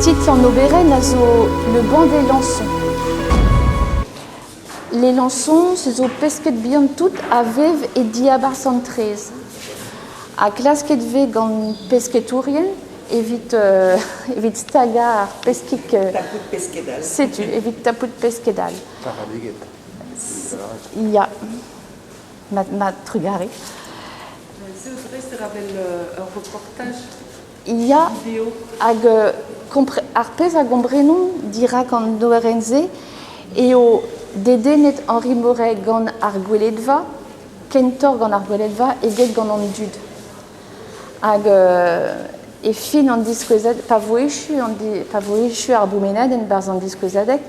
Titl an oberenn a zo Le banc des lançons. Les lançons se zo pesked bihan-tout a vev e diabarzh an traezh. Ha klasket vez gant pesketourien evit, evit stagañ ar peskig. Tapout pesked all. Setu, evit tapout pesked all. Paradiged. Ya, ma, ma trugarez. Se dreist evel ur reportaj Ya, vidéo. hag ar pezh a gomprenomp dirak an oberenn-se eo dedennet Henri Moret gant ar gweledva, kentoc'h gant ar gweledva eget gant an dud. Hag e fin an diskouezadeg, pa vo echu an di, pa vo echu ar bourmenadenn 'barzh an diskouezadeg,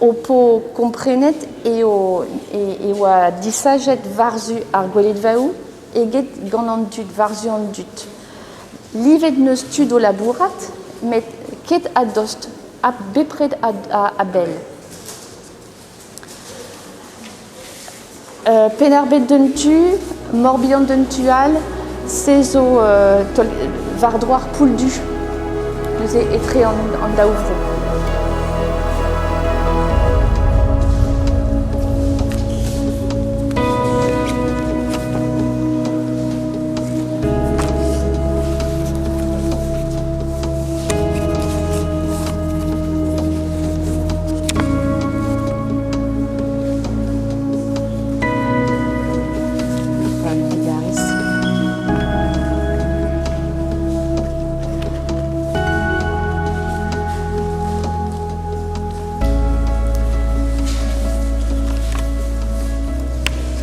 ho po komprenet eo e oa disajet war-zu ar gweledvaoù eget gant an dud, war-zu an dud. Livet 'neus tud o labourat, met ket a-dost, ha bepred a-bell. Penn-ar-Bed d'un tu, Morbihan d'un tu all, se zo war-dro ar Pouldu, neuze etre an daou vro.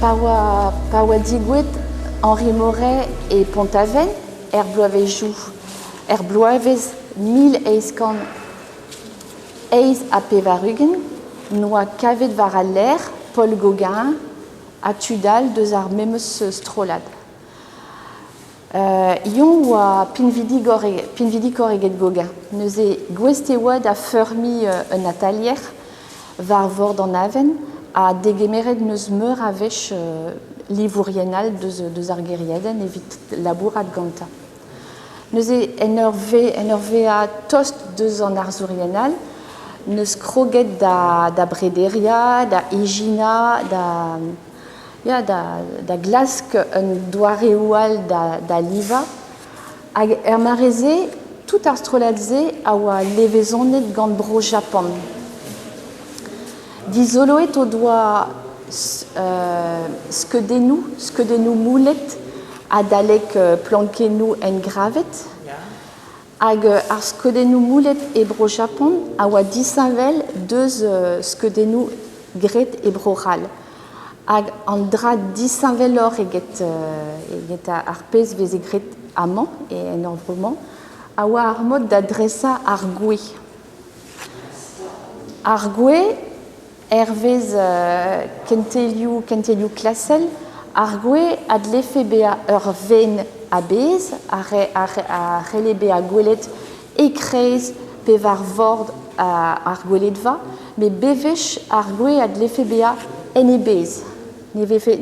Pa oa, pa oa digouet Henri Moret e Pont-Aven er bloavezhioù, er bloavezh 1888, 'noa kavet war al lec'h Paul Gauguin ha tud all deus ar memes strollad. Eñ oa pinvidikoc'h eget Gauguin. Neuze gouest e oa da feurmiñ un atalier war vord an Aven ha degemeret 'neus meur a wech livourien all deus ar gêriadenn evit labourat gantañ. Neuze en ur vezañ tost deus an arzourien all 'neus kroget da brederiañ, da ijinañ, da ya, da glask un doareoù all da livañ. Hag er mare-se, tout ar strollad-se a oa levezonet gant Bro-Japan. Dizoloet o doa skeudennoù, skeudennoù moullet adalek plankennoù engravet. Hag ar skeudennoù moullet e Bro-Japan a oa disheñvel deus skeudennoù graet e Bro-C'hall. Hag an dra disheñveloc'h eget, eget ar pezh veze graet amañ, en ur vro-mañ, a oa ar mod da dresañ ar gwez. Ar gwez, hervez kentelioù, kentelioù klasel, ar gwez a dlefe bezañ ur vein a-bezh, a c'helle bezañ gwelet e-kreiz pe war vord ar gweledva, met bewech ar gwez a dlefe bezañ en e bezh. Ne vefe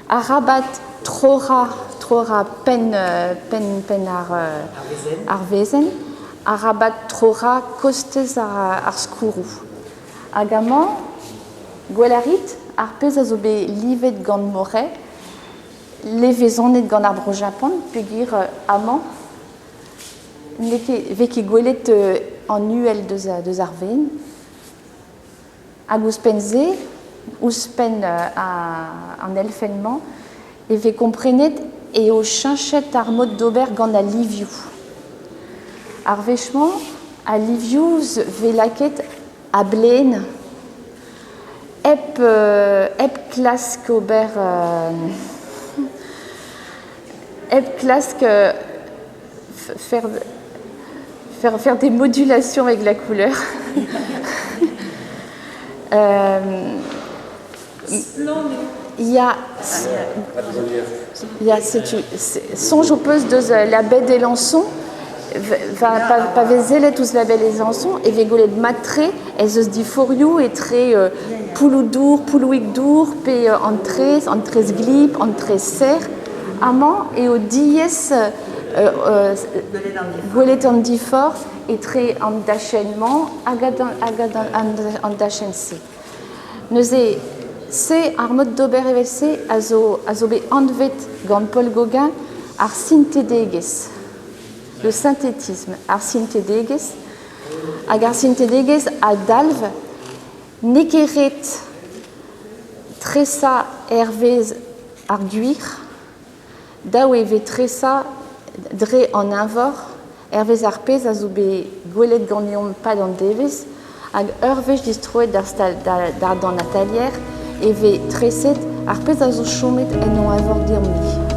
arabat troc'hañ troc'hañ penn penn penn ar ar wezenn, arabat troc'hañ kostez ar skourroù. Hag amañ, gwell a rit ar pezh a zo bet livet gant Moret, levezonet gant ar Bro-Japan, peogwir amañ n'eo ket vez ket gwelet an uhel deus, deus ar vein. Hag ouzhpenn-se, ouzhpenn an elfenn-mañ, e vez komprenet eo cheñchet ar mod d'ober gant al livioù. Ar wech-mañ, al livioù vez lakaet a-blaen hep, hep klask ober hep klask faire, faire, faire des modulations avec la couleur. Il y a, il y a soñj ho peus deus la baie des Lançons va pa vez sellet ouzh la baie des Lançons e vez gwelet mat-tre ez eus diforioù etre pouloù-dour, poulouig-dour pe an traezh, an traezh glib, an traezh serr. Amañ eo diaes gwelet an diforc'h. Etre an dachenn-mañ hag an dachenn-se. Neuze, se, ar mod d'ober evel-se a zo, a zo bet anvet gant Paul Gauguin ar sintedegezh. Le synthétisme, ar sintedegezh. Hag ar sintedegezh a dalv n'eo ket ret tresañ hervez ar gwir, Dav e vez tresañ dre an eñvor hervez ar pezh a zo bet gwelet ganeomp 'pad an devezh hag ur wech distroet d'ar stal d'an atalier e vez treset ar pezh a zo chomet en o eñvor deomp-ni.